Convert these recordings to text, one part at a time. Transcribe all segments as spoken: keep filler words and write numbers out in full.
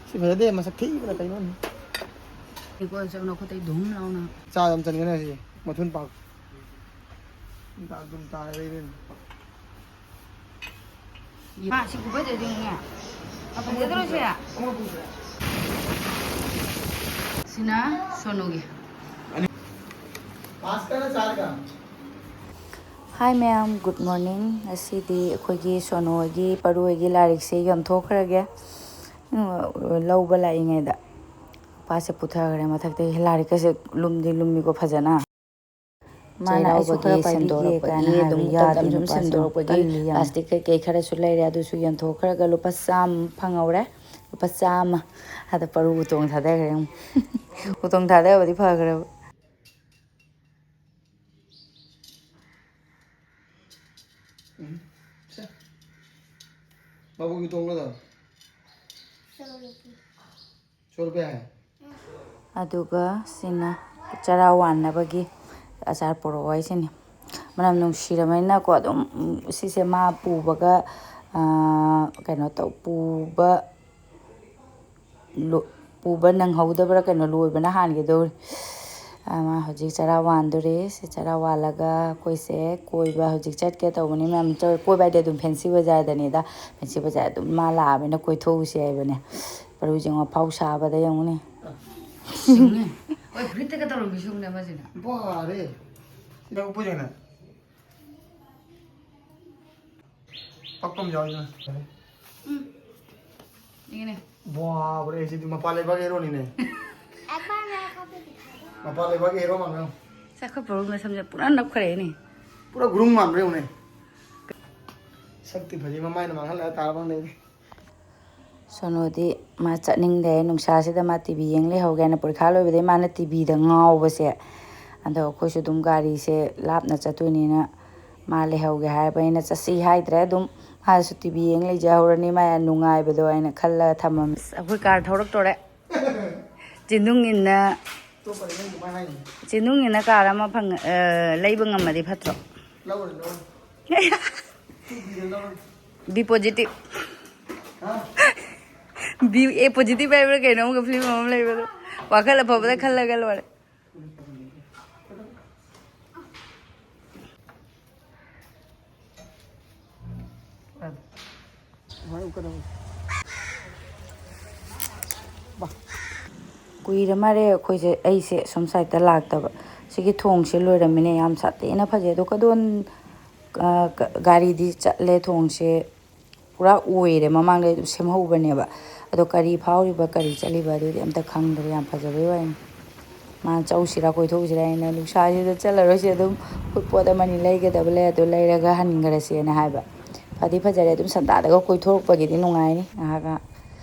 ꯁꯤ ꯐꯖꯗꯦ, ꯃꯁꯛ ꯊꯤꯕꯅ ꯀꯩꯅꯣꯅꯤ꯫ ꯏꯀꯣꯟ ꯆꯪꯅ ꯈꯨꯠꯇꯩ ꯙꯨꯝ ꯂꯥꯎꯅ꯫ ꯆꯥ ꯌꯥꯝ ꯆꯟꯒꯅꯤ ꯁꯤ ꯃꯊꯨꯟ ꯄꯥꯛ꯫ ꯗꯥꯛ ꯑꯗꯨꯝ ꯇꯥꯔꯦ ꯏꯕꯦꯝꯃ꯫ ꯃꯥ ꯁꯤ ꯈꯨꯐꯖꯁꯤꯡꯅꯦ꯫ ꯐꯖꯗ꯭ꯔꯣ ꯁꯤ? ꯁꯤꯅ ꯁꯣꯅꯨꯒꯤ꯫ ꯄꯥꯁ ꯀꯅꯥ ꯆꯥꯔꯒ? Hi ꯃꯌꯥꯝ, good morning꯫ ꯉꯁꯤꯗꯤ ꯑꯩꯈꯣꯏꯒꯤ ꯁꯣꯅꯨ ꯍꯣꯏꯒꯤ ꯄꯔꯨ ꯍꯣꯏꯒꯤ ꯂꯥꯏꯔꯤꯛꯁꯦ ꯌꯣꯟꯊꯣꯛꯈ꯭ꯔꯒꯦ꯫ ꯎꯝ, ꯂꯧꯕ ꯂꯥꯛꯏꯉꯩꯗ ꯅꯨꯄꯥꯁꯦ ꯄꯨꯊꯈ꯭ꯔꯦ ꯃꯊꯛꯇꯒꯤ꯫ ꯂꯥꯏꯔꯤꯛꯀꯁꯦ ꯂꯨꯝꯗꯤ ꯂꯨꯝꯃꯤꯀꯣ ꯐꯖꯅ꯫ ꯃꯥꯅ ꯑꯩꯁꯨ ꯈꯔ ꯆꯩꯔꯥꯎꯕꯒꯤ ꯄꯥꯏꯕꯤꯒꯦ ꯁꯦꯟꯗꯣꯔꯛꯄ-, ꯀꯥꯏꯅ ꯏ ꯍꯥꯏꯕ ꯑꯗꯨꯝ ꯇꯞ ꯌꯥꯗꯦ ꯇꯞꯅ ꯁꯨꯝ ꯅꯨꯄꯥꯁꯦ ꯌꯥꯝ ꯁꯦꯟꯗꯣꯔꯛꯄꯒꯤ ꯀꯜꯂꯤ ꯌꯥꯝ꯫ ꯄ꯭ꯂꯥꯁꯇꯤꯛ ꯀꯩꯀꯩ ꯈꯔꯁꯨ ꯂꯩꯔꯦ, ꯑꯗꯨꯁꯨ ꯌꯣꯟꯊꯣꯛꯈ꯭ꯔꯒ ꯂꯨꯄꯥ ꯆꯥꯝꯃ ꯐꯪꯍꯧꯔꯦ꯫ ꯂꯨꯄꯥ ꯆꯥꯝꯃ꯫ ꯑꯗ ꯄꯔꯨ ꯎꯇꯣꯡ ꯊꯥꯗꯈ꯭ꯔꯦ ꯑꯃꯨꯛ꯫ ꯎꯇꯣꯡ ꯊꯥꯗꯕꯗꯤ ꯐꯈ꯭ꯔꯕ꯫ ꯎꯝ, ꯁꯦ꯫ ꯃꯕꯨꯛꯀꯤ ꯇꯣꯡꯂꯗ꯫ ꯁꯣ ꯔꯨꯄꯤꯌꯥ ꯍꯥꯏ꯫ ꯑꯗꯨꯒ ꯁꯤꯅ ꯆꯔꯥ ꯋꯥꯟꯅꯕꯒꯤ ꯑꯆꯥꯔ ꯄꯣꯔꯛꯑꯣ ꯍꯥꯏꯁꯤꯅꯤ꯫ ꯃꯅꯝ ꯅꯨꯡꯁꯤꯔꯕꯅꯤꯅꯀꯣ ꯑꯗꯨꯝ, ꯎꯝ, ꯁꯤꯁꯦ ꯃꯥ ꯄꯨꯕꯒ, ꯑꯥ, ꯀꯩꯅꯣ ꯇꯧ-, ꯄꯨꯕ ꯂꯣ-, ꯄꯨꯕ ꯅꯪꯍꯧꯗꯕ꯭ꯔꯥ ꯀꯩꯅꯣ, ꯂꯣꯏꯕꯅ ꯍꯥꯟꯒꯗꯧꯔꯤ꯫ ꯑꯥ, ꯃꯥ ꯍꯧꯖꯤꯛ ꯆꯔꯥ ꯋꯥꯟꯗꯣꯔꯦ꯫ ꯁꯤ ꯆꯔꯥ ꯋꯥꯜꯂꯒ ꯑꯩꯈꯣꯏꯁꯦ ꯀꯣꯏꯕ ꯍꯧꯖꯤꯛ ꯆꯠꯀꯦ ꯇꯧꯕꯅꯤ ꯃꯌꯥꯝ꯫ ꯆ-, ꯀꯣꯏꯕ ꯍꯥꯏꯗꯤ ꯑꯗꯨꯝ ꯐꯦꯟꯁꯤ ꯕꯖꯥꯔꯗꯅꯤꯗ꯫ ꯐꯦꯟꯁꯤ ꯕꯖꯥꯔ ꯑꯗꯨꯝ ꯃꯥ ꯂꯥꯛꯑꯕꯅꯤꯅ ꯀꯣꯏꯊꯣꯛꯎꯁꯦ ꯍꯥꯏꯕꯅꯦ꯫ ꯄꯔꯨꯁꯦ ꯌꯦꯡꯉꯣ, ꯑꯐꯥꯎ ꯁꯥꯕꯗ ꯌꯦꯡꯉꯨꯅꯦ꯫ ꯁꯤꯡꯉꯦ꯫ ꯍꯣꯏ, ꯐꯨꯔꯤꯠꯇꯒ ꯇꯧꯔꯝꯃꯤ ꯁꯤꯒꯨꯝꯕꯅꯦ ꯑꯃꯁꯤꯅ꯫ ꯕꯥꯔꯦ꯫ ꯁꯤꯗ ꯎꯞꯄ ꯌꯦꯡꯉꯨꯅꯦ꯫ ꯄꯛꯄ ꯑꯃ ꯌꯥꯎꯔꯤꯅꯦ꯫ ꯎꯝ꯫ ꯌꯦꯡꯉꯦꯅꯦ꯫ ꯕꯥꯕꯔꯦ, ꯁꯤꯗꯤ ꯃꯄꯥꯟ ꯂꯩꯕꯥꯛꯀꯤ ꯍꯦꯔꯣꯅꯤꯅꯦ꯫ ꯃꯄꯥꯟ ꯂꯩꯕꯥꯛꯀꯤ ꯍꯦꯔꯣ ꯃꯥꯟꯕ ꯌꯥꯝ꯫ ꯁꯦ, ꯑꯩꯈꯣꯏ ꯄꯔꯨꯝꯅ ꯁꯝꯁꯦ ꯄꯨꯔꯥ ꯅꯞꯈ꯭ꯔꯦꯅꯦ꯫ ꯄꯨꯔꯥ ꯒꯨꯔꯨꯝ ꯃꯥꯟꯕ꯭ꯔꯥ ꯌꯦꯡꯉꯨꯅꯦ꯫ ꯁꯛꯇꯤ ꯐꯖꯩ, ꯃꯃꯥꯏꯅ ꯃꯥꯡꯍꯜꯂꯒ ꯇꯥꯔꯕ ꯈꯪꯗꯦ ꯑꯩꯗꯤ꯫ ꯁꯣꯅꯨꯗꯤ ꯃꯥ ꯆꯠꯅꯤꯡꯗꯦ, ꯅꯨꯡꯁꯥꯁꯤꯗ ꯃꯥ ꯇꯤ ꯚꯤ ꯌꯦꯡ ꯂꯩꯍꯧꯒꯦ ꯍꯥꯏꯅ꯫ ꯄꯔꯤꯈꯥ ꯂꯣꯏꯕꯗꯩ ꯃꯥꯅ ꯇꯤ ꯚꯤꯗ ꯉꯥꯎꯕꯁꯦ꯫ ꯑꯗꯣ ꯑꯩꯈꯣꯏꯁꯨ ꯑꯗꯨꯝ ꯒꯥꯔꯤꯁꯦ ꯂꯥꯞꯅ ꯆꯠꯇꯣꯏꯅꯤꯅ ꯃꯥ ꯂꯩꯍꯧꯒꯦ ꯍꯥꯏꯔꯕ꯫ ꯑꯩꯅ ꯆꯠꯁꯤ ꯍꯥꯏꯗ꯭ꯔꯦ, ꯑꯗꯨꯝ ꯃꯥꯁꯨ ꯇꯤ ꯚꯤ ꯌꯦꯡ ꯂꯩꯖꯍꯧꯔꯅꯤ, ꯃꯥ ꯌꯥꯝ ꯅꯨꯡꯉꯥꯏꯕꯗꯣ ꯍꯥꯏꯅ ꯈꯜꯂꯒ ꯊꯝꯃꯝꯃꯦ꯫ ꯑꯁ, ꯑꯩꯈꯣꯏ ꯀꯥꯔ ꯊꯧꯔꯛꯇꯣꯔꯦ꯫ ꯆꯤꯟꯗꯨꯡ ꯏꯟꯅ, ꯑꯇꯣꯞꯄꯗꯤ ꯅꯪ ꯑꯗꯨꯃꯥꯏꯅ ꯍꯥꯏꯅꯤ꯫ ꯆꯤꯟꯗꯨꯡ ꯏꯟꯅ ꯀꯥꯔ ꯑꯃ ꯐꯪ-, ꯑ, ꯂꯩꯕ ꯉꯝꯃꯗꯤ ꯐꯠꯇ꯭ꯔꯣ? ꯂꯧꯔꯦ, ꯂꯧꯔꯦ꯫ ꯇꯨ ꯄꯤꯔꯦ, ꯂꯧꯔꯦ꯫ B positive. ꯍꯥ? ꯕꯤ ꯑꯦ ꯄꯣꯖꯤꯇꯤꯚ ꯍꯥꯏꯕ꯭ꯔꯥ ꯀꯩꯅꯣ, ꯑꯃꯒ ꯐꯤꯂꯝ ꯑꯃ ꯂꯩꯕꯗꯣ, ꯋꯥꯈꯜ ꯑꯐꯕꯗ ꯈꯜꯂꯒ ꯂꯣꯏꯔꯦ꯫ ꯀꯨꯏꯔ ꯃꯥꯜꯂꯦ ꯑꯩꯈꯣꯏꯁꯦ, ꯑꯩꯁꯦ ꯁꯣꯝ ꯁꯥꯏꯗꯠꯇ ꯂꯥꯛꯇꯕ꯫ ꯁꯤꯒꯤ ꯊꯣꯡꯁꯦ ꯂꯣꯏꯔꯝꯃꯤꯅꯦ, ꯌꯥꯝ ꯁꯥꯊꯤꯅ ꯐꯖꯩ꯫ ꯑꯗꯣ ꯀꯗꯣꯟ, ꯑ, ꯒꯥꯔꯤꯗꯤ ꯆꯠꯂꯦ, ꯊꯣꯡꯁꯦ ꯄꯨꯔꯥ ꯑꯣꯏꯔꯦ, ꯃꯃꯥꯡꯗ ꯑꯗꯨꯝ ꯁꯦꯝꯍꯧꯕꯅꯦꯕ꯫ ꯑꯗꯣ ꯀꯔꯤ ꯐꯥꯎꯔꯤꯕ, ꯀꯔꯤ ꯆꯠꯂꯤꯕ, ꯑꯗꯨꯗꯤ ꯑꯝꯇ ꯈꯪꯗ꯭ꯔꯦ꯫ ꯌꯥꯝ ꯐꯖꯕꯩ ꯋꯥꯅꯤ꯫ ꯃꯥꯅ ꯆꯧꯁꯤꯔꯥ ꯀꯣꯏꯊꯣꯛꯎꯁꯤꯔꯥ ꯍꯥꯏꯅ, ꯅꯨꯡꯁꯥꯁꯤꯗ ꯆꯠꯂꯔꯣꯏꯁꯦ, ꯑꯗꯨꯝ ꯑꯩꯈꯣꯏ ꯄꯣꯠ ꯑꯃꯅꯤ ꯂꯩꯒꯗꯕ ꯂꯩ, ꯑꯗꯨ ꯂꯩꯔꯒ ꯍꯟꯈ꯭ꯔꯁꯦꯅ ꯍꯥꯏꯕ꯫ ꯐꯗꯤ ꯐꯖꯔꯦ, ꯑꯗꯨꯝ ꯁꯟꯗꯥꯗꯒ ꯀꯣꯏꯊꯣꯔꯛꯄꯒꯤꯗꯤ ꯅꯨꯡꯉꯥꯏꯅꯤ ꯉꯥꯏꯍꯥꯛ ꯉꯥꯏꯍꯥꯛ꯫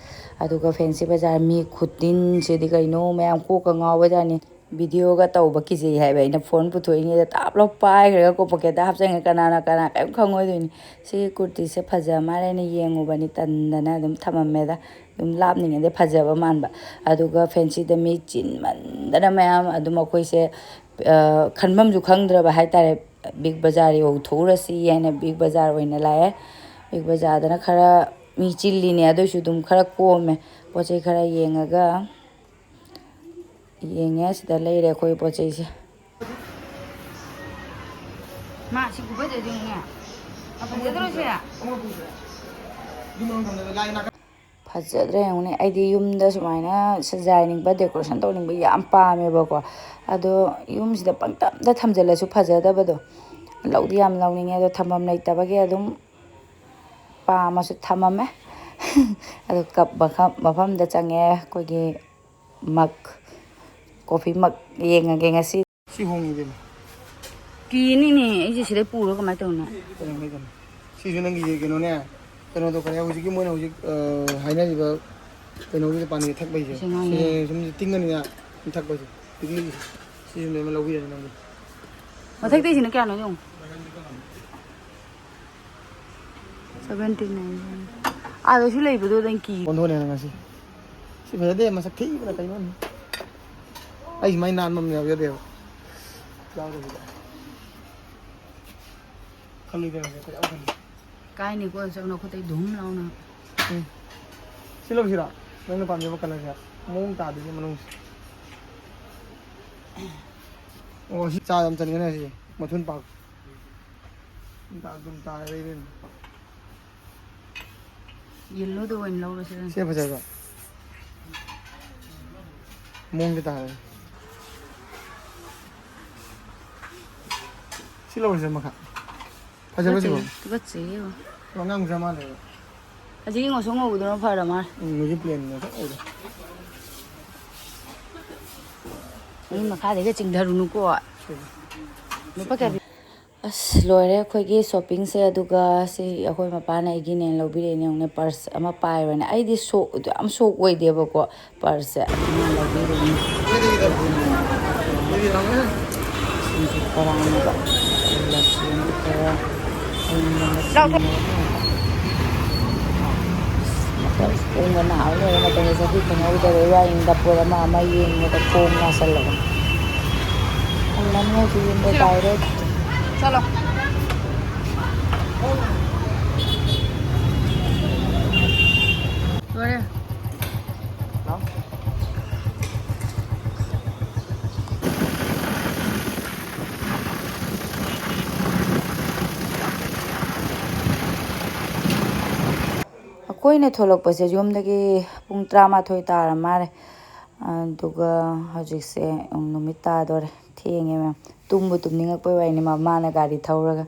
ꯑꯗꯨꯒ ꯐꯦꯟꯁꯤ ꯕꯖꯥꯔ ꯃꯤ ꯈꯨꯗꯤꯟꯁꯤꯗꯤ ꯀꯩꯅꯣ, ꯃꯌꯥꯝ ꯀꯣꯛꯀ ꯉꯥꯎꯕꯖꯥꯠꯅꯤ꯫ ꯚꯤꯗꯤꯑꯣꯒ ꯇꯧꯕ ꯀꯤꯖꯩ ꯍꯥꯏꯕ ꯑꯩꯅ, ꯐꯣꯟ ꯄꯨꯊꯣꯛꯏꯉꯩꯗ ꯇꯥꯞ ꯂꯧ ꯄꯥꯏꯈ꯭ꯔꯒ ꯀꯣ ꯄꯣꯀꯦꯠꯇ ꯍꯥꯞꯆꯤꯟꯈ꯭ꯔꯦ, ꯀꯅꯥꯅ ꯀꯅꯥ ꯀꯔꯤꯝ ꯈꯪꯉꯣꯏꯗꯣꯏꯅꯤ꯫ ꯁꯤꯒꯤ ꯀꯨꯔꯇꯤꯁꯦ ꯐꯖ ꯃꯥꯜꯂꯦꯅ ꯌꯦꯡꯉꯨꯕꯅꯤ, ꯇꯟꯗꯅ ꯑꯗꯨꯝ ꯊꯝꯃꯝꯃꯦꯗ꯫ ꯑꯗꯨꯝ ꯂꯥꯞꯅꯤꯡꯉꯩꯗ ꯐꯖꯕ ꯃꯥꯟꯕ꯫ ꯑꯗꯨꯒ ꯐꯦꯟꯁꯤꯗ ꯃꯤ ꯆꯤꯟꯃꯟꯗꯅ ꯃꯌꯥꯝ ꯑꯗꯨꯝ ꯑꯩꯈꯣꯏꯁꯦ, ꯑ, ꯈꯟꯐꯝꯁꯨ ꯈꯪꯗ꯭ꯔꯕ ꯍꯥꯏꯇꯥꯔꯦ꯫ ꯕꯤꯛ ꯕꯖꯥꯔ ꯌꯧꯊꯣꯛꯎꯔꯁꯤ ꯍꯥꯏꯅ ꯕꯤꯛ ꯕꯖꯥꯔ ꯑꯣꯏꯅ ꯂꯥꯛꯑꯦ꯫ ꯕꯤꯛ ꯕꯖꯥꯔꯗꯅ ꯈꯔ ꯃꯤ ꯆꯤꯜꯂꯤꯅꯦ, ꯑꯗꯨꯏꯁꯨ ꯑꯗꯨꯝ ꯈꯔ ꯀꯣꯝꯃꯦ꯫ ꯄꯣꯠ ꯆꯩ ꯈꯔ ꯌꯦꯡꯉꯒ ꯌꯦꯡꯉꯦ꯫ ꯁꯤꯗ ꯂꯩꯔꯦ ꯑꯩꯈꯣꯏ ꯄꯣꯠ ꯆꯩꯁꯦ꯫ ꯃꯥ ꯁꯤ ꯈꯨꯐꯖꯁꯦ ꯌꯦꯡꯉꯨꯅꯦ꯫ ꯐꯖꯗ꯭ꯔꯣ ꯁꯦ? ꯐꯖꯗ꯭ꯔꯥ ꯌꯦꯡꯉꯨꯅꯦ꯫ ꯑꯩꯗꯤ ꯌꯨꯝꯗ ꯁꯨꯃꯥꯏꯅ ꯁꯖꯥꯏꯅꯤꯡꯕ, ꯗꯦꯀꯣꯔꯦꯁꯟ ꯇꯧꯅꯤꯡꯕ ꯌꯥꯝ ꯄꯥꯝꯃꯦꯕꯀꯣ꯫ ꯑꯗꯣ ꯌꯨꯝꯁꯤꯗ ꯄꯪꯊꯝꯗ ꯊꯝꯖꯤꯜꯂꯁꯨ ꯐꯖꯗꯕꯗꯣ꯫ ꯂꯧꯗꯤ ꯌꯥꯝ ꯂꯧꯅꯤꯡꯉꯦ, ꯑꯗꯣ ꯊꯝꯐꯝ ꯂꯩꯇꯕꯒꯤ ꯑꯗꯨꯝ ꯄꯥꯝꯃꯁꯨ ꯊꯝꯃꯝꯃꯦ꯫ ꯑꯗꯨ ꯀꯞ ꯃꯈ-, ꯃꯐꯝꯗ ꯆꯪꯉꯦ꯫ ꯑꯩꯈꯣꯏꯒꯤ ꯃꯛ, ꯀꯣꯐꯤ ꯃꯛ ꯌꯦꯡꯉꯒꯦ ꯉꯁꯤ꯫ ꯁꯤ ꯍꯣꯡꯉꯤꯗꯅ꯫ ꯀꯤꯅꯤꯅꯦ, ꯑꯩꯁꯦ ꯁꯤꯗꯩ ꯄꯨꯔ ꯀꯃꯥꯏꯅ ꯇꯧꯅꯤ? ꯀꯩꯅꯣ, ꯀꯩꯅꯣ꯫ ꯁꯤꯁꯨ ꯅꯪꯒꯤꯁꯦ ꯀꯩꯅꯣꯅꯦ, ꯀꯩꯅꯣꯗꯣ ꯀꯔꯤ ꯍꯧꯖꯤꯛꯀꯤ ꯃꯣꯏꯅ ꯍꯧꯖꯤꯛ, ꯑ, ꯍꯥꯏꯅꯔꯤꯕ ꯀꯩꯅꯣꯒꯤꯗ ꯄꯥꯟꯒꯦ ꯊꯛꯄꯩꯁꯦ꯫ ꯁꯤ ꯉꯥꯡꯉꯦ꯫ ꯁꯤ ꯁꯨꯝ ꯇꯤꯡꯉꯅꯤꯅ ꯊꯛꯄꯁꯦ꯫ ꯄꯤꯛꯂꯤꯁꯦ꯫ ꯁꯤꯁꯨ ꯂꯣꯏꯅꯃꯛ ꯂꯧꯕꯤꯔꯅꯤ ꯅꯪꯒꯤ꯫ ꯃꯊꯛꯇꯩꯁꯤꯅ ꯀꯌꯥꯅꯣ ꯌꯦꯡꯉꯨ꯫ Seventy nine. ꯑꯥꯗꯁꯨ ꯂꯩꯕꯗꯣ ꯑꯗꯨꯝ ꯀꯤ꯫ ꯑꯣꯟꯊꯣꯛꯅꯦ ꯉꯁꯤ꯫ ꯁꯤ ꯐꯖꯗꯦ, ꯃꯁꯛ ꯊꯤꯕꯅ ꯀꯩꯅꯣ꯫ ꯑꯩ ꯁꯨꯃꯥꯏꯅ ꯅꯥꯟꯕ ꯑꯃ ꯌꯥꯎꯖꯗꯦꯕ꯫ ꯌꯥꯎꯗꯕꯤꯗ꯫ ꯈꯜꯂꯨꯗꯦꯕ, ꯑꯩꯈꯣꯏ ꯌꯥꯝ ꯈꯜꯂꯤ꯫ ꯀꯥꯏꯅꯤꯀꯣ, ꯆꯠꯂꯣ ꯈꯨꯠꯇꯩ ꯙꯨꯝ ꯂꯥꯎꯅ꯫ ꯎꯝ꯫ ꯁꯤ ꯂꯧꯁꯤꯔꯣ? ꯅꯪꯅ ꯄꯥꯝꯖꯕ ꯀꯂꯔꯁꯦ꯫ ꯃꯑꯣꯡ ꯇꯥꯗꯣꯏꯅꯦ ꯃꯅꯨꯡꯁꯦ꯫ ꯑꯣ, ꯁꯤ ꯆꯥ ꯌꯥꯝ ꯆꯟꯒꯅꯤ ꯁꯤ꯫ ꯃꯊꯨꯟ ꯄꯥꯛ꯫ ꯑꯗꯨꯝ ꯇꯥꯔꯦ ꯏꯕꯦꯝꯃ꯫ ꯌꯦꯜꯂꯣꯗꯣ ꯑꯣꯏꯅ ꯂꯧꯔꯁꯤꯔ? ꯁꯤ ꯐꯖꯕ꯭ꯔꯥ? ꯃꯑꯣꯡꯗꯤ ꯇꯥꯔꯦ꯫ ꯁꯤ ꯂꯧꯔꯁꯤꯔ ꯃꯈꯥ? ꯐꯖꯕ꯭ꯔꯥ ꯁꯤꯕꯣ? ꯇꯨꯀꯠꯆꯩꯌꯦ, ꯇꯨꯀꯠꯆꯩꯌꯦ꯫ ꯑꯉꯥꯡ ꯃꯆꯥ ꯃꯥꯜꯂꯦꯕ꯫ ꯍꯧꯖꯤꯛꯀꯤ ꯉꯧꯁꯣꯛ ꯉꯧꯕꯗꯨꯅ ꯐꯔ ꯃꯥꯜꯂꯦ꯫ ꯎꯝ, ꯍꯧꯖꯤꯛ ꯄ꯭ꯂꯦꯟ ꯉꯥꯛꯇ ꯑꯣꯏꯔꯦ꯫ ꯃꯤ ꯃꯈꯥꯗꯩꯒ ꯆꯤꯡꯊꯔꯨꯅꯨꯀꯣ꯫ ꯁꯣꯏꯔꯦ꯫ ꯂꯨꯄꯥ ꯀꯌꯥ ꯄꯤ? ꯑꯁ, ꯂꯣꯏꯔꯦ ꯑꯩꯈꯣꯏꯒꯤ ꯁꯣꯞꯄꯤꯡꯁꯦ꯫ ꯑꯗꯨꯒ ꯁꯤ ꯑꯩꯈꯣꯏ ꯃꯄꯥꯅ ꯑꯩꯒꯤꯅꯦꯅ ꯂꯧꯕꯤꯔꯛꯏꯅꯦ꯫ ꯌꯦꯡꯉꯨꯅꯦ, ꯄꯔꯁ ꯑꯃ ꯄꯥꯏꯕꯅꯦ꯫ ꯑꯩꯗꯤ ꯁꯣꯛ-, ꯌꯥꯝ ꯁꯣꯛ ꯑꯣꯏꯗꯦꯕꯀꯣ꯫ ꯄꯔꯁꯁꯦ ꯑꯗꯨꯃꯥꯏꯅ ꯂꯧꯕꯤꯔꯤꯅꯤ꯫ ꯁꯤꯡꯁꯨ ꯈꯔ ꯑꯃꯒ ꯂꯁꯤ ꯑꯃ ꯈꯔ ꯑꯩꯉꯣꯟꯗ ꯂꯥꯎ꯫ ꯈꯣꯡꯒ ꯅꯥꯕ ꯂꯣꯏꯔ ꯃꯇꯝꯗ ꯆꯠꯄꯤ ꯈꯪꯍꯧꯗꯕꯩ ꯋꯥꯔꯤꯅꯤꯗ꯫ ꯄꯣꯠ ꯑꯃ ꯑꯃ ꯌꯦꯡꯕꯗ ꯈꯣꯡ ꯅꯥꯁꯜꯂꯕꯅꯤ꯫ ꯍꯜꯂꯅꯤ ꯍꯧꯖꯤꯛ ꯌꯨꯝꯗ ꯁꯤꯔꯣ꯫ ꯗꯥꯏꯔꯦꯛ꯫ ꯆꯠꯂꯣ꯫ ꯂꯣꯏꯔꯦ꯫ ꯑꯩꯈꯣꯏꯅ ꯊꯣꯛꯂꯛꯄꯁꯦ ꯌꯨꯝꯗꯒꯤ ꯄꯨꯡ ꯇꯔꯥꯃꯥꯊꯣꯏ ꯇꯥꯔ ꯃꯥꯜꯂꯦ꯫ ꯑꯗꯨꯒ ꯍꯧꯖꯤꯛꯁꯦ ꯅꯨꯃꯤꯠ ꯇꯥꯗꯣꯔꯦ꯫ ꯊꯦꯡꯉꯦ ꯃꯌꯥꯝ꯫ ꯇꯨꯝꯕꯨ ꯇꯨꯝꯅꯤꯡꯉꯛꯄꯩ ꯋꯥꯔꯤꯅꯤ, ꯃꯃꯥꯅ ꯒꯥꯔꯤ ꯊꯧꯔꯒ꯫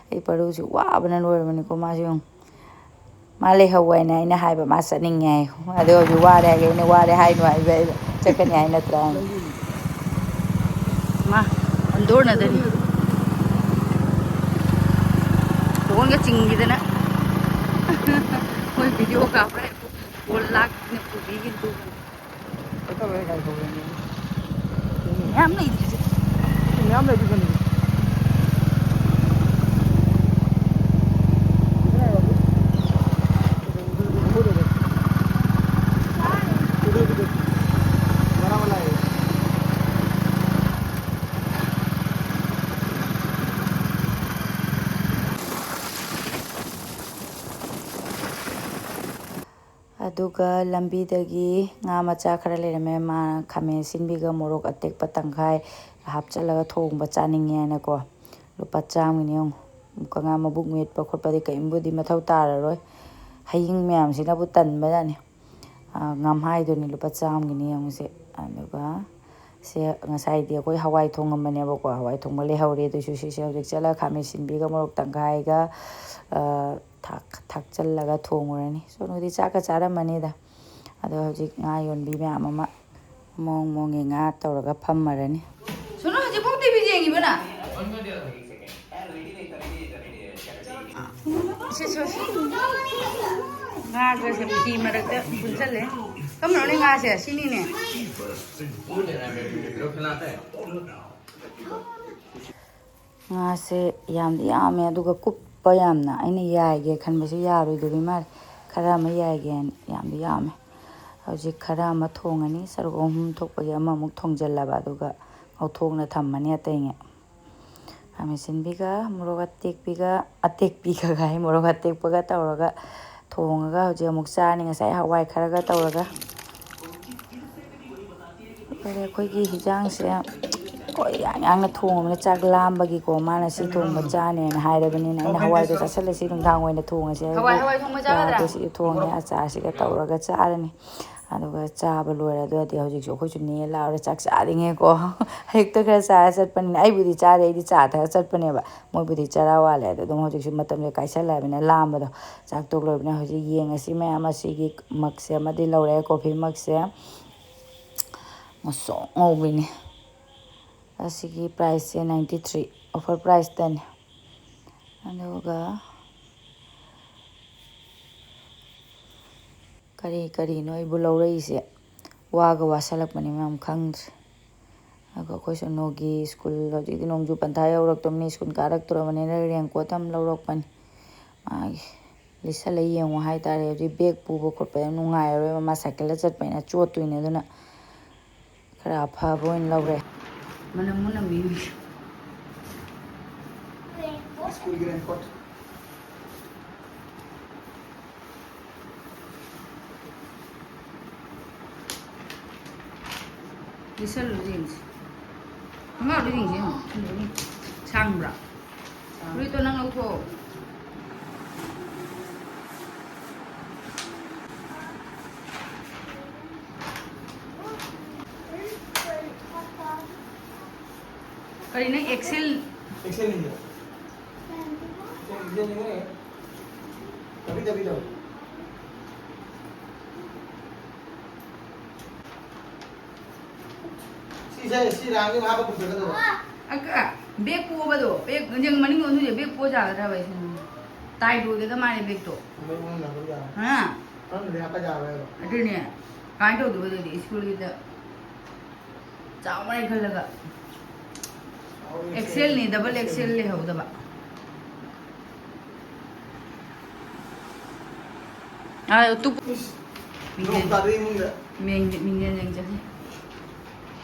ꯑꯩ ꯄꯔꯨꯁꯦ ꯋꯥꯕꯅ ꯂꯣꯏꯔꯕꯅꯤꯀꯣ꯫ ꯃꯥꯁꯨ ꯌꯦꯡꯉꯨ꯫ ꯃꯥ ꯂꯩꯍꯧ ꯍꯥꯏꯅ ꯑꯩꯅ ꯍꯥꯏꯕ, ꯃꯥ ꯆꯠꯅꯤꯡꯉꯦ ꯍꯥꯏ꯫ ꯑꯗꯣ ꯍꯧꯖꯤꯛ ꯋꯥꯔꯦ ꯍꯥꯏꯒꯦ, ꯑꯩꯅ ꯋꯥꯔꯦ ꯍꯥꯏꯅꯨ ꯍꯥꯏꯕ, ꯑꯩꯅ ꯆꯠꯀꯅꯤ ꯍꯥꯏ ꯅꯠꯇ꯭ꯔꯥ ꯍꯥꯏꯅ꯫ ꯃꯥ ꯑꯣꯟꯊꯣꯔꯅꯗꯅꯤ꯫ ꯐꯣꯟꯒ ꯆꯤꯡꯈꯤꯗꯅ꯫ ꯃꯣꯏ ꯚꯤꯗꯤꯑꯣ ꯀꯥꯞꯄ꯭ꯔꯥ? ꯐꯣꯟ ꯂꯥꯛꯇꯅ ꯄꯨꯕꯤꯒꯤꯗꯨ꯫ ꯀꯩꯗꯧꯔꯦ ꯒꯥꯔꯤ ꯊꯧꯔꯦꯅꯦ? ꯃꯌꯥꯝ ꯂꯩꯗꯨꯗꯤ꯫ ꯃꯌꯥꯝ ꯂꯩꯗꯨꯗꯤ꯫ ꯑꯗꯨꯒ ꯂꯝꯕꯤꯗꯒꯤ ꯉꯥ ꯃꯆꯥ ꯈꯔ ꯂꯩꯔꯝꯃꯦ, ꯃꯥ ꯈꯥꯃꯦꯟ ꯑꯁꯤꯟꯕꯤꯒ ꯃꯣꯔꯣꯛ ꯑꯇꯦꯛꯄ ꯇꯪꯈꯥꯏ ꯍꯥꯞꯆꯤꯜꯂꯒ ꯊꯣꯡꯕ ꯆꯥꯅꯤꯡꯉꯦꯅꯀꯣ꯫ ꯂꯨꯄꯥ ꯆꯥꯝꯃꯒꯤꯅꯤ ꯌꯦꯡꯉꯨ꯫ ꯑꯃꯨꯛꯀ ꯉꯥ ꯃꯕꯨꯛ ꯃꯦꯠꯄ ꯈꯣꯠꯄꯗꯤ ꯀꯔꯤꯝꯕꯨꯗꯤ ꯃꯊꯧ ꯇꯥꯔꯔꯣꯏ꯫ ꯍꯌꯤꯡ ꯃꯌꯥꯝꯁꯤꯅꯕꯨ ꯇꯟꯕꯖꯥꯠꯅꯤ꯫ ꯉꯝꯍꯥꯏꯗꯨꯅꯤ ꯂꯨꯄꯥ ꯆꯥꯝꯃꯒꯤꯅꯤ ꯌꯦꯡꯉꯨꯁꯦ꯫ ꯑꯗꯨꯒ ꯁꯦ ꯉꯁꯥꯏꯗꯤ ꯑꯩꯈꯣꯏ ꯍꯋꯥꯏ ꯊꯣꯡꯉꯝꯕꯅꯦꯕꯀꯣ, ꯍꯋꯥꯏ ꯊꯣꯡꯕ ꯂꯩꯍꯧꯔꯦ꯫ ꯑꯗꯨꯏꯁꯨ ꯁꯤꯁꯦ ꯍꯧꯖꯤꯛ ꯆꯠꯂꯒ ꯈꯥꯃꯦꯟ ꯑꯁꯤꯟꯕꯤꯒ ꯃꯣꯔꯣꯛ ꯇꯪꯈꯥꯏꯒ ꯊꯥꯛꯆꯜꯂꯒ ꯊꯣꯡꯉꯨꯔꯅꯤ꯫ ꯁꯣꯅꯨꯗꯤ ꯆꯥꯛꯀ ꯆꯥꯔꯝꯃꯅꯤꯗ꯫ ꯑꯗꯣ ꯍꯧꯖꯤꯛ ꯉꯥ ꯌꯣꯟꯕꯤ ꯃꯌꯥꯝ ꯑꯃ ꯃꯑꯣꯡ ꯃꯑꯣꯡꯒꯤ ꯉꯥ ꯇꯧꯔꯒ ꯐꯝꯃꯔꯅꯤ꯫ ꯁꯣꯅꯨ, ꯍꯧꯖꯤꯛꯐꯥꯎ ꯇꯤꯚꯤ ꯌꯦꯡꯉꯤꯕ ꯅꯪ? ꯁꯤ, ꯁꯤ, ꯁꯤ꯫ ꯉꯥꯒꯁꯦ ꯐꯤ ꯃꯔꯛꯇ ꯄꯨꯟꯁꯜꯂꯦ꯫ ꯀꯝꯕꯅꯣꯅꯦ ꯉꯥꯁꯦ? ꯁꯤꯅꯤꯅꯦ꯫ ꯉꯥꯁꯦ ꯌꯥꯝꯗꯤ ꯌꯥꯝꯃꯦ, ꯑꯗꯨꯒ ꯀꯨꯞꯄ ꯌꯥꯝꯅ꯫ ꯑꯩꯅ ꯌꯥꯏꯒꯦ ꯈꯟꯕꯁꯦ ꯌꯥꯔꯣꯏꯗꯧꯔꯤ ꯃꯥꯜꯂꯦ꯫ ꯈꯔ ꯑꯃ ꯌꯥꯏꯒꯦ ꯍꯥꯏꯅ꯫ ꯌꯥꯝꯗꯤ ꯌꯥꯝꯃꯦ꯫ ꯍꯧꯖꯤꯛ ꯈꯔ ꯑꯃ ꯊꯣꯡꯉꯅꯤ꯫ ꯁꯔꯨꯛ ꯑꯍꯨꯝ ꯊꯣꯛꯄꯒꯤ ꯑꯃꯃꯨꯛ ꯊꯣꯡꯖꯜꯂꯕ, ꯑꯗꯨꯒ ꯉꯧꯊꯣꯛꯅ ꯊꯝꯃꯅꯤ ꯑꯇꯩꯉꯩ꯫ ꯈꯥꯃꯦꯟ ꯑꯁꯤꯟꯕꯤꯒ ꯃꯣꯔꯣꯛ ꯑꯇꯦꯛꯄꯤꯒ, ꯑꯇꯦꯛꯄꯤꯒ ꯍꯥꯏ, ꯃꯣꯔꯣꯛ ꯑꯇꯦꯛꯄꯒ ꯇꯧꯔꯒ ꯊꯣꯡꯉꯒ ꯍꯧꯖꯤꯛ ꯑꯃꯨꯛ ꯆꯥꯔꯅꯤ, ꯉꯁꯥꯏ ꯍꯋꯥꯏ ꯈꯔꯒ ꯇꯧꯔꯒ꯫ ꯑꯗꯨꯒ ꯑꯩꯈꯣꯏꯒꯤ ꯍꯤꯟꯖꯥꯡꯁꯦ ꯑꯩꯈꯣꯏ ꯌꯥꯡ ꯌꯥꯡꯅ ꯊꯣꯡꯉꯕꯅꯤꯅ ꯆꯥꯛ ꯂꯥꯝꯕꯒꯤꯀꯣ, ꯃꯥꯅ ꯁꯤ ꯊꯣꯡꯕ ꯆꯥꯅꯦꯅ ꯍꯥꯏꯔꯕꯅꯤꯅ ꯑꯩꯅ ꯍꯋꯥꯏꯗꯣ ꯆꯥꯁꯤꯜꯂꯁꯤ ꯅꯨꯡꯗꯥꯡ ꯑꯣꯏꯅ ꯊꯣꯡꯉꯁꯦ ꯍꯥꯏꯕꯒꯤ ꯍꯋꯥꯏ ꯍꯋꯥꯏ ꯊꯣꯡꯕ ꯆꯥꯒꯗ꯭ꯔꯥ? ꯌꯥꯗꯦ, ꯁꯤꯁꯨ ꯊꯣꯡꯉꯦ, ꯑꯆꯥꯔꯁꯤꯒ ꯇꯧꯔꯒ ꯆꯥꯔꯅꯤ꯫ ꯑꯗꯨꯒ ꯆꯥꯕ ꯂꯣꯏꯔꯦ꯫ ꯑꯗꯨꯗꯤ ꯍꯧꯖꯤꯛꯁꯨ ꯑꯩꯈꯣꯏꯁꯨ ꯅꯦ ꯂꯥꯎꯔꯦ ꯆꯥꯛ ꯆꯥꯔꯤꯉꯩꯀꯣ꯫ ꯑꯌꯨꯛꯇ ꯈꯔ ꯆꯥꯔ ꯆꯠꯄꯅꯤꯅ ꯑꯩꯕꯨꯗꯤ ꯆꯥꯗꯦ, ꯑꯩꯗꯤ ꯆꯥ ꯊꯛꯑ ꯆꯠꯄꯅꯦꯕ꯫ ꯃꯣꯏꯕꯨꯗꯤ ꯆꯔꯥ ꯋꯥꯠꯂꯦ꯫ ꯑꯗꯣ ꯑꯗꯨꯝ ꯍꯧꯖꯤꯛꯁꯨ ꯃꯇꯝꯁꯦ ꯀꯥꯏꯁꯜꯂꯛꯑꯕꯅꯤꯅ ꯂꯥꯝꯕꯗꯣ꯫ ꯆꯥꯛ ꯇꯣꯛ ꯂꯣꯏꯕꯅ ꯍꯧꯖꯤꯛ ꯌꯦꯡꯉꯁꯤ ꯃꯌꯥꯝ꯫ ꯑꯁꯤꯒꯤ ꯃꯛꯁꯦ ꯑꯃꯗꯤ ꯂꯧꯔꯦ, ꯀꯣꯐꯤ ꯃꯛꯁꯦ꯫ ꯉꯁꯣꯛ ꯉꯧꯕꯤꯅꯤ꯫ ꯑꯁꯤꯒꯤ ꯄ꯭ꯔꯥꯏꯁꯁꯦ ninety three, ꯑꯣꯐꯔ ꯄ꯭ꯔꯥꯏꯁꯇꯅꯤ꯫ ꯑꯗꯨꯒ ꯀꯔꯤ ꯀꯔꯤꯅꯣ ꯑꯩꯕꯨ ꯂꯧꯔꯛꯏꯁꯦ? ꯋꯥꯒ ꯋꯥꯁꯜꯂꯛꯄꯅꯤ ꯃꯌꯥꯝ, ꯈꯪꯗ꯭ꯔꯦ꯫ ꯑꯗꯨꯒ ꯑꯩꯈꯣꯏ ꯁꯣꯅꯨꯒꯤ ꯁ꯭ꯀꯨꯜ ꯍꯧꯖꯤꯛꯇꯤ ꯅꯣꯡꯖꯨ ꯄꯟꯊꯥ ꯌꯧꯔꯛꯇꯕꯅꯤ, ꯁ꯭ꯀꯨꯜ ꯀꯥꯔꯛꯇ꯭ꯔꯕꯅꯤꯅ raincoat ꯑꯃ ꯂꯧꯔꯛꯄꯅꯤ꯫ ꯃꯥꯒꯤ ꯂꯤꯠꯁꯜꯂ ꯌꯦꯡꯉꯣ ꯍꯥꯏꯇꯥꯔꯦ꯫ ꯍꯧꯖꯤꯛ bag ꯄꯨꯕ ꯈꯣꯠꯄꯗ ꯅꯨꯡꯉꯥꯏꯔꯔꯣꯏꯕ, ꯃꯥ ꯁꯥꯏꯀꯜꯗ ꯆꯠꯄꯅꯤꯅ ꯆꯣꯠꯇꯣꯏꯅꯦ꯫ ꯑꯗꯨꯅ ꯈꯔ ꯑꯐꯕ ꯑꯣꯏꯅ ꯂꯧꯔꯦ꯫ ꯃꯅꯝ ꯃꯨꯅꯝ ꯃꯤ꯫ ꯁ꯭ꯀꯨꯜꯒꯤ raincoat꯫ ꯂꯤꯠꯁꯜꯂꯨ ꯌꯦꯡꯁꯤ꯫ ꯈꯣꯡꯒ꯭ꯔꯥꯎꯗꯣ ꯌꯦꯡꯁꯤ ꯌꯦꯡꯉꯣ꯫ ꯁꯥꯡꯕ꯭ꯔꯥ? ꯁꯥꯡ- ꯐꯨꯔꯤꯠꯇꯣ ꯅꯪ ꯂꯧꯊꯣꯛꯑꯣ꯫ ꯀꯔꯤ ꯅꯪ ꯑꯦꯛꯁꯦꯜ? ꯑꯦꯛꯁꯦꯜ ꯅꯤꯅꯦ꯫ ꯑꯦꯛꯁꯦꯜ ꯅꯤꯅꯦ꯫ ꯇꯕꯤ, ꯇꯕꯤ, ꯇꯕꯤ꯫ ꯁꯤꯁꯦ, ꯁꯤ ꯔꯥꯡꯒꯤ ꯃꯍꯥꯛ ꯄꯨꯊꯣꯛꯀꯗꯕ꯫ ꯑ, ꯀ-, ꯕꯦꯒ ꯄꯣꯕꯗꯣ, ꯕꯦꯒ, ꯌꯦꯡ ꯃꯅꯤꯡ ꯑꯣꯟꯊꯣꯛꯑꯣ, ꯕꯦꯒ ꯄꯣ ꯌꯥꯒꯗ꯭ꯔꯕ ꯑꯩꯁꯦ? ꯇꯥꯏ ꯂꯣꯏꯒꯗ ꯃꯥꯜꯂꯦ ꯕꯦꯒꯇꯣ꯫ ꯕꯦꯒ ꯑꯣꯟꯊꯣꯛꯅꯕ ꯌꯥꯔꯣꯏ꯫ ꯍꯥ? ꯃꯅꯨꯡꯗꯗꯤ ꯍꯥꯞꯄ ꯌꯥꯔꯣꯏꯕ꯫ ꯑꯗꯨꯅꯦ꯫ ꯀꯃꯥꯏꯅ ꯇꯧꯗꯣꯏꯕ ꯑꯗꯨꯗꯤ ꯁ꯭ꯀꯨꯜꯒꯤꯗ? ꯆꯥꯎꯔꯦ ꯈꯜꯂꯒ꯫ ꯆꯥꯎꯔꯦ ꯑꯦꯛꯁꯦꯜꯅꯤ, ꯗꯕꯜ ꯑꯦꯛꯁꯦꯜ ꯂꯩꯍꯧꯗꯕ꯫ ꯑꯥ, ꯇꯨ-, ꯏꯁ, ꯃꯤꯡꯖꯦꯜ-, ꯅꯣꯡ ꯇꯥꯔꯛꯑꯦ ꯏꯃꯨꯡꯗ꯫ ꯃꯤꯡ-, ꯃꯤꯡꯖꯦꯜ ꯌꯦꯡꯖꯒꯦ꯫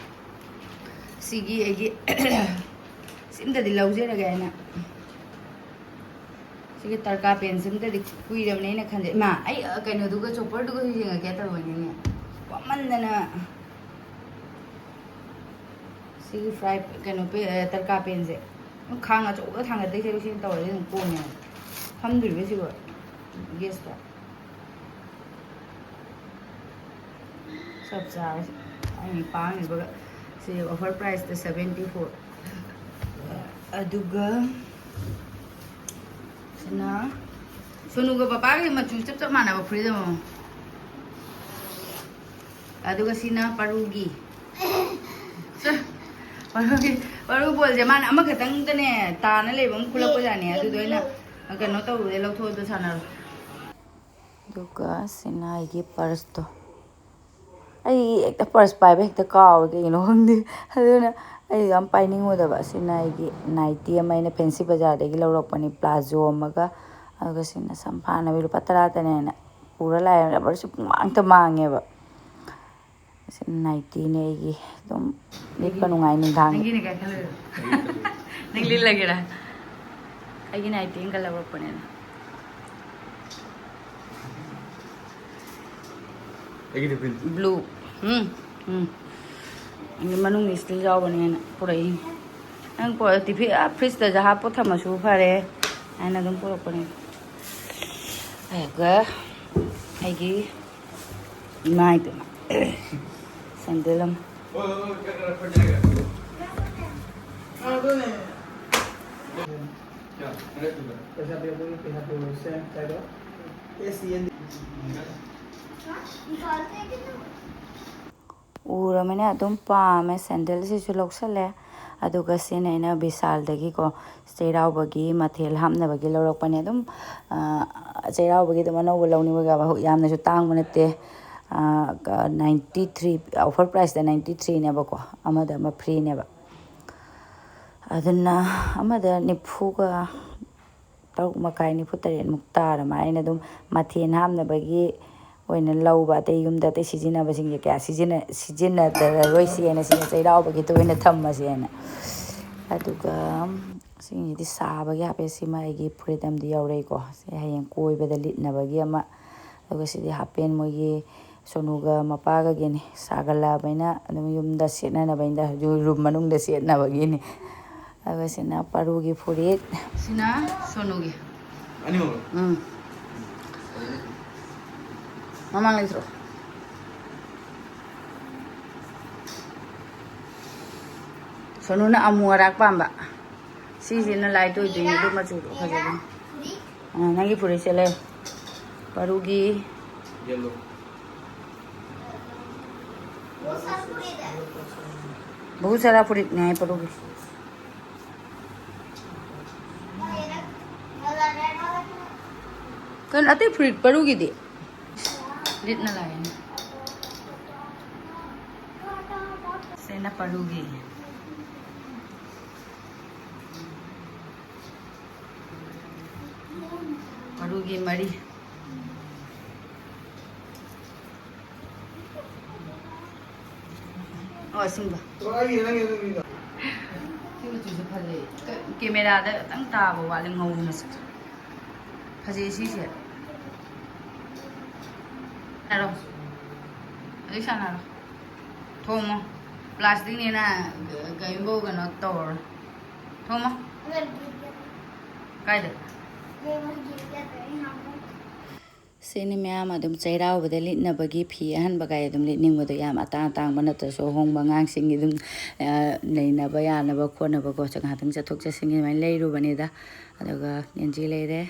ꯁꯤꯒꯤ ꯑꯩꯒꯤ ꯁꯤꯝꯇꯗꯤ ꯂꯧꯖꯔꯒꯦ ꯍꯥꯏꯅ꯫ ꯁꯤꯒꯤ ꯇꯔꯀꯥ ꯄꯦꯟꯁꯤꯝꯇꯗꯤ ꯀꯨꯏꯔꯕꯅꯦ ꯑꯩꯅ ꯈꯟꯖꯩ꯫ ꯏꯃꯥ, ꯑꯩ, ꯑ, ꯀꯩꯅꯣꯗꯨꯒ ꯆꯣꯄꯔꯗꯨꯒꯁꯨ ꯌꯦꯡꯉꯛꯀꯦ ꯇꯧꯕꯅꯤꯅꯦ꯫ ꯋꯥꯃꯟꯗꯅ꯫ ꯁꯤꯒꯤ ꯐ꯭ꯔꯥꯏ ꯀꯩꯅꯣ ꯄꯦ-, ꯑ, ꯇꯔꯀꯥ ꯄꯦꯟꯁꯦ ꯈꯥꯡ ꯑꯆꯧꯕꯗ ꯊꯥꯡꯒꯠꯇꯣꯏ ꯁꯔꯨꯛ ꯁꯤꯅ ꯇꯧꯔꯗꯤ ꯑꯗꯨꯝ ꯀꯣꯝꯃꯦ꯫ ꯐꯝꯗꯣꯔꯤꯕ ꯁꯤꯕꯨ ꯒꯦꯁꯇ꯫ ꯆꯞ ꯆꯥꯔꯦ꯫ ꯑꯩꯅ ꯄꯥꯝꯃꯤꯕꯒ ꯁꯤ ꯑꯣꯐꯔ ꯄ꯭ꯔꯥꯏꯁꯇ seventy four꯫ ꯑꯗꯨꯒ ꯁꯤꯅ ꯁꯣꯅꯨꯒ ꯄꯄꯥꯒꯤ ꯃꯆꯨ ꯆꯞ ꯆꯞ ꯃꯥꯟꯅꯕ ꯐꯨꯔꯤꯠ ꯑꯃꯃꯝ꯫ ꯑꯗꯨꯒ ꯁꯤꯅ ꯄꯔꯨꯒꯤ꯫ ꯁ-, ꯄꯔꯨꯒꯤ, ꯄꯔꯨ ꯕꯣꯜꯁꯦ ꯃꯥꯅ ꯑꯃꯈꯛꯇꯪꯗꯅꯦ ꯇꯥꯅ ꯂꯩꯕ ꯑꯃ ꯈꯨꯜꯂꯛꯄꯖꯥꯠꯅꯦ꯫ ꯑꯗꯨꯗꯣ ꯑꯩꯅ ꯀꯩꯅꯣ ꯇꯧꯔꯨꯔꯦ, ꯂꯧꯊꯣꯛꯑꯣ, ꯑꯗꯨ ꯁꯥꯟꯅꯔꯣ꯫ ꯑꯗꯨꯒ ꯁꯤꯅ ꯑꯩꯒꯤ ꯄꯔꯁꯇꯣ꯫ ꯑꯩ ꯍꯦꯛꯇ ꯄꯔꯁ ꯄꯥꯏꯕ ꯍꯦꯛꯇ ꯀꯥꯎꯋꯦ, ꯀꯩꯒꯤꯅꯣ ꯈꯪꯗꯦ꯫ ꯑꯗꯨꯅ ꯑꯩ ꯌꯥꯝ ꯄꯥꯏꯅꯤꯡꯉꯨꯗꯕ꯫ ꯁꯤꯅ ꯑꯩꯒꯤ ꯅꯥꯏꯇꯤ ꯑꯃ ꯑꯩꯅ ꯐꯦꯟꯁꯤ ꯕꯖꯥꯔꯗꯒꯤ ꯂꯧꯔꯛꯄꯅꯤ, ꯄ꯭ꯂꯥꯖꯣ ꯑꯃꯒ꯫ ꯑꯗꯨꯒ ꯁꯤꯅ ꯁꯝꯐꯥꯅꯕꯤ ꯂꯨꯄꯥ ꯇꯔꯥꯇꯅꯦꯅ ꯄꯨꯔ ꯂꯥꯛꯑꯦ꯫ ꯔꯕꯔꯁꯨ ꯄꯨꯡꯃꯥꯡꯇ ꯃꯥꯡꯉꯦꯕ꯫ ꯁꯤ ꯅꯥꯏꯇꯤꯅꯦ ꯑꯩꯒꯤ꯫ ꯑꯗꯨꯝ ꯂꯤꯠꯄ ꯅꯨꯡꯉꯥꯏ ꯅꯨꯡꯗꯥꯡ꯫ ꯅꯪꯒꯤꯅꯦ ꯀꯥꯏ ꯈꯜꯂꯨꯔꯣ? ꯅꯪ ꯂꯤꯠꯂꯒꯦꯔꯥ? ꯑꯩꯒꯤ ꯅꯥꯏꯇꯤ ꯑꯃꯒ ꯂꯧꯔꯛꯄꯅꯦ꯫ ꯑꯩꯒꯤꯗꯤ ꯄꯤꯡ꯫ ꯕ꯭ꯂꯨ꯫ ꯎꯝ, ꯎꯝ꯫ ꯑꯗꯨ ꯃꯅꯨꯡꯗ ꯏꯁꯇꯤꯜ ꯌꯥꯎꯕꯅꯦꯅ ꯄꯨꯔꯛꯏꯅꯤ꯫ ꯅꯪ ꯄꯣ-, ꯇꯤꯐꯤꯟ, ꯑꯥ, ꯐ꯭ꯔꯤꯖꯇꯁꯨ ꯍꯥꯞꯄ ꯊꯝꯃꯁꯨ ꯐꯔꯦ ꯍꯥꯏꯅ ꯑꯗꯨꯝ ꯄꯨꯔꯛꯄꯅꯦ꯫ ꯑꯗꯨꯒ ꯑꯩꯒꯤ ꯏꯃꯥ ꯏꯕꯦꯝꯃ, ꯁꯦꯟꯗꯜ ꯑꯃ꯫ ꯎꯔꯃꯤꯅ ꯑꯗꯨꯝ ꯄꯥꯝꯃꯦ꯫ ꯁꯦꯟꯗꯜꯁꯤꯁꯨ ꯂꯧꯁꯜꯂꯦ꯫ ꯑꯗꯨꯒ ꯁꯤꯅ ꯑꯩꯅ ꯕꯤꯁꯥꯜꯗꯒꯤꯀꯣ, ꯆꯩꯔꯥꯎꯕꯒꯤ ꯃꯊꯦꯜ ꯍꯥꯞꯅꯕꯒꯤ ꯂꯧꯔꯛꯄꯅꯦ꯫ ꯑꯗꯨꯝ, ꯑ, ꯆꯩꯔꯥꯎꯕꯒꯤ ꯑꯗꯨꯝ ꯑꯅꯧꯕ ꯂꯧꯅꯤꯡꯕꯒꯤ ꯌꯥꯝꯅꯁꯨ ꯇꯥꯡꯕ ꯅꯠꯇꯦ꯫ ꯑ, ꯀ-, ninety three, offer priceꯇ ninety threeꯅꯦꯕꯀꯣ, ꯑꯃꯗ ꯑꯃ freeꯅꯦꯕ꯫ ꯑꯗꯨꯅ ꯑꯃꯗ ꯅꯤꯐꯨꯒ ꯇꯔꯨꯛ ꯃꯈꯥꯏ, ꯅꯤꯐꯨ ꯇꯔꯦꯠꯃꯨꯛ ꯇꯥꯔ ꯃꯥꯜꯂꯦ꯫ ꯑꯩꯅ ꯑꯗꯨꯝ ꯃꯊꯦꯜ ꯍꯥꯞꯅꯕꯒꯤ ꯑꯣꯏꯅ ꯂꯧꯕ, ꯑꯇꯩ ꯌꯨꯝꯗ ꯑꯇꯩ ꯁꯤꯖꯤꯟꯅꯕꯁꯤꯡꯁꯦ ꯀꯌꯥ ꯁꯤꯖꯤꯟꯅ-, ꯁꯤꯖꯤꯟꯅꯗꯔꯔꯣꯏꯁꯦꯅ, ꯁꯤꯅ ꯆꯩꯔꯥꯎꯕꯒꯤꯇ ꯑꯣꯏꯅ ꯊꯝꯃꯁꯦꯅ꯫ ꯑꯗꯨꯒ ꯁꯤꯒꯤꯗꯤ ꯁꯥꯕꯒꯤ ꯍꯥꯞꯄꯦ꯫ ꯁꯤꯃ ꯑꯩꯒꯤ ꯐꯨꯔꯤꯠ ꯑꯃꯗꯤ ꯌꯥꯎꯔꯛꯏꯀꯣ, ꯁꯤ ꯍꯌꯦꯡ ꯀꯣꯏꯕꯗ ꯂꯤꯠꯅꯕꯒꯤ ꯑꯃ꯫ ꯑꯗꯨꯒ ꯁꯤꯗꯤ ꯍꯥꯞꯄꯦꯟ, ꯃꯣꯏꯒꯤ ꯁꯣꯅꯨꯒ ꯃꯄꯥꯒꯒꯤꯅꯤ꯫ ꯁꯥꯒꯠꯂꯛꯑꯕꯅꯤꯅ ꯑꯗꯨꯝ ꯌꯨꯝꯗ ꯁꯦꯠꯅꯅꯕꯅꯤꯗ, ꯔꯨꯝ ꯃꯅꯨꯡꯗ ꯁꯦꯠꯅꯕꯒꯤꯅꯤ꯫ ꯑꯗꯨꯒ ꯁꯤꯅ ꯄꯔꯨꯒꯤ ꯐꯨꯔꯤꯠ꯫ ꯁꯤꯅ ꯁꯣꯅꯨꯒꯤ꯫ ꯑꯅꯤꯃꯛ? ꯎꯝ꯫ ꯃꯃꯥꯡ ꯂꯩꯇ꯭ꯔꯣ? ꯁꯣꯅꯨꯅ ꯑꯃꯨ ꯑꯔꯥꯛ ꯄꯥꯝꯕ꯫ ꯁꯤꯁꯤꯅ light ꯑꯣꯏꯗꯣꯏꯅꯦ, ꯑꯗꯨ ꯃꯆꯨꯗꯣ ꯐꯖꯗꯣꯏꯅꯦ꯫ ꯑ, ꯅꯪꯒꯤ ꯐꯨꯔꯤꯠꯁꯦ ꯂꯩ꯫ ꯄꯔꯨꯒꯤ꯫ Yellow꯫ ꯕꯍꯨꯠ ꯁꯥꯔꯥ ꯐꯨꯔꯤꯠꯅꯦ ꯍꯥꯏ ꯄꯔꯨꯒꯤ꯫ ꯀꯩꯅꯣ, ꯑꯇꯩ ꯐꯨꯔꯤꯠ ꯄꯔꯨꯒꯤꯗꯤ? ꯂꯤꯠꯅ ꯂꯥꯛꯑꯦꯅꯦ꯫ ꯁꯤꯅ ꯄꯔꯨꯒꯤ꯫ ꯄꯔꯨꯒꯤ ꯃꯔꯤ꯫ ꯑꯣ, ꯑꯁꯤꯡꯕ꯫ ꯁꯤ ꯃꯆꯨꯁꯨ ꯐꯖꯩ꯫ ꯀ-, cameraꯗ ꯈꯤꯇꯪ ꯇꯥꯕ ꯋꯥꯠꯂꯦ, ꯉꯧꯕ ꯃꯆꯨ꯫ ꯐꯖꯩ ꯁꯤꯁꯦ꯫ ꯁꯥꯟꯅꯔꯣ꯫ ꯍꯧꯖꯤꯛ ꯁꯥꯟꯅꯔꯣ꯫ ꯊꯣꯡꯉꯣ꯫ ꯄ꯭ꯂꯥꯁꯇꯤꯛꯅꯤꯅ ꯀꯔꯤꯝꯐꯥꯎ ꯀꯩꯅꯣ ꯇꯧꯔꯣꯏ꯫ ꯊꯣꯝꯃꯣ꯫ ꯀꯥꯏꯗ? ꯁꯤꯅꯤ ꯃꯌꯥꯝ ꯑꯗꯨꯝ ꯆꯩꯔꯥꯎꯕꯗ ꯂꯤꯠꯅꯕꯒꯤ ꯐꯤ ꯑꯍꯟꯕ ꯀꯥꯏ ꯑꯗꯨꯝ ꯂꯤꯠꯅꯤꯡꯕꯗꯣ, ꯌꯥꯝ ꯑꯇꯥꯡ ꯑꯇꯥꯡꯕ ꯅꯠꯇ꯭ꯔꯁꯨ ꯑꯍꯣꯡꯕ ꯑꯉꯥꯡꯁꯤꯡꯒꯤ ꯑꯗꯨꯝ, ꯑ, ꯂꯩꯅꯕ ꯌꯥꯅꯕ ꯈꯣꯠꯅꯕꯀꯣ, ꯉꯥꯏꯍꯥꯛꯇꯪ ꯆꯠꯊꯣꯛ ꯆꯠꯁꯤꯟꯒꯤ ꯑꯗꯨꯃꯥꯏꯅ ꯂꯩꯔꯨꯕꯅꯤꯗ꯫ ꯑꯗꯨꯒ ꯌꯦꯟꯖꯤ ꯂꯩꯔꯦ꯫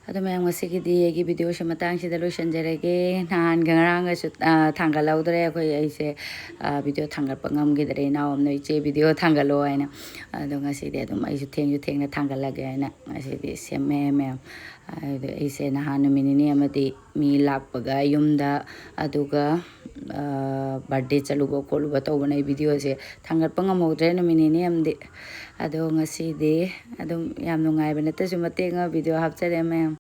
ꯑꯗꯨ ꯃꯌꯥꯝ, ꯉꯁꯤꯒꯤꯗꯤ ꯑꯩꯒꯤ ꯚꯤꯗꯤꯑꯣꯁꯦ ꯃꯇꯥꯡꯁꯤꯗ ꯂꯣꯏꯁꯤꯟꯖꯔꯒꯦ꯫ ꯅꯍꯥꯟꯒ ꯉꯔꯥꯡꯒꯁꯨ, ꯑ, ꯊꯥꯡꯒꯠꯍꯧꯗ꯭ꯔꯦ꯫ ꯑꯩꯈꯣꯏ, ꯑꯩꯁꯦ, ꯑ, ꯚꯤꯗꯤꯑꯣ ꯊꯥꯡꯒꯠꯄ ꯉꯝꯈꯤꯗ꯭ꯔꯦ꯫ ꯏꯅꯥꯎ ꯑꯃꯅ, "ꯏꯆꯦ, ꯚꯤꯗꯤꯑꯣ ꯊꯥꯡꯒꯠꯂꯣ" ꯍꯥꯏꯅ꯫ ꯑꯗꯣ ꯉꯁꯤꯗꯤ ꯑꯗꯨꯝ ꯑꯩꯁꯨ ꯊꯦꯡꯁꯨ ꯊꯦꯡꯅ ꯊꯥꯡꯒꯠꯂꯒꯦ ꯍꯥꯏꯅ ꯉꯁꯤꯗꯤ ꯁꯦꯝꯃꯦ ꯃꯌꯥꯝ꯫ ꯑꯗꯨ ꯑꯩꯁꯦ ꯅꯍꯥꯟ ꯅꯨꯃꯤꯠ ꯅꯤꯅꯤ ꯑꯃꯗꯤ ꯃꯤ ꯂꯥꯛꯄꯒ ꯌꯨꯝꯗ, ꯑꯗꯨꯒ, ꯑ, ꯕꯥꯔꯗꯦ ꯆꯠꯂꯨꯕ ꯈꯣꯠꯂꯨꯕ ꯇꯧꯕꯅ ꯑꯩ ꯚꯤꯗꯤꯑꯣꯁꯦ ꯊꯥꯡꯒꯠꯄ ꯉꯝꯍꯧꯗ꯭ꯔꯦ ꯅꯨꯃꯤꯠ ꯅꯤꯅꯤ ꯑꯃꯗꯤ꯫ ꯑꯗꯣ ꯉꯁꯤꯗꯤ ꯑꯗꯨꯝ ꯌꯥꯝ ꯅꯨꯡꯉꯥꯏꯕ ꯅꯠꯇ꯭ꯔꯁꯨ ꯃꯇꯦꯛ ꯑꯃ ꯚꯤꯗꯤꯑꯣ ꯍꯥꯞꯆꯔꯦ ꯃꯌꯥꯝ꯫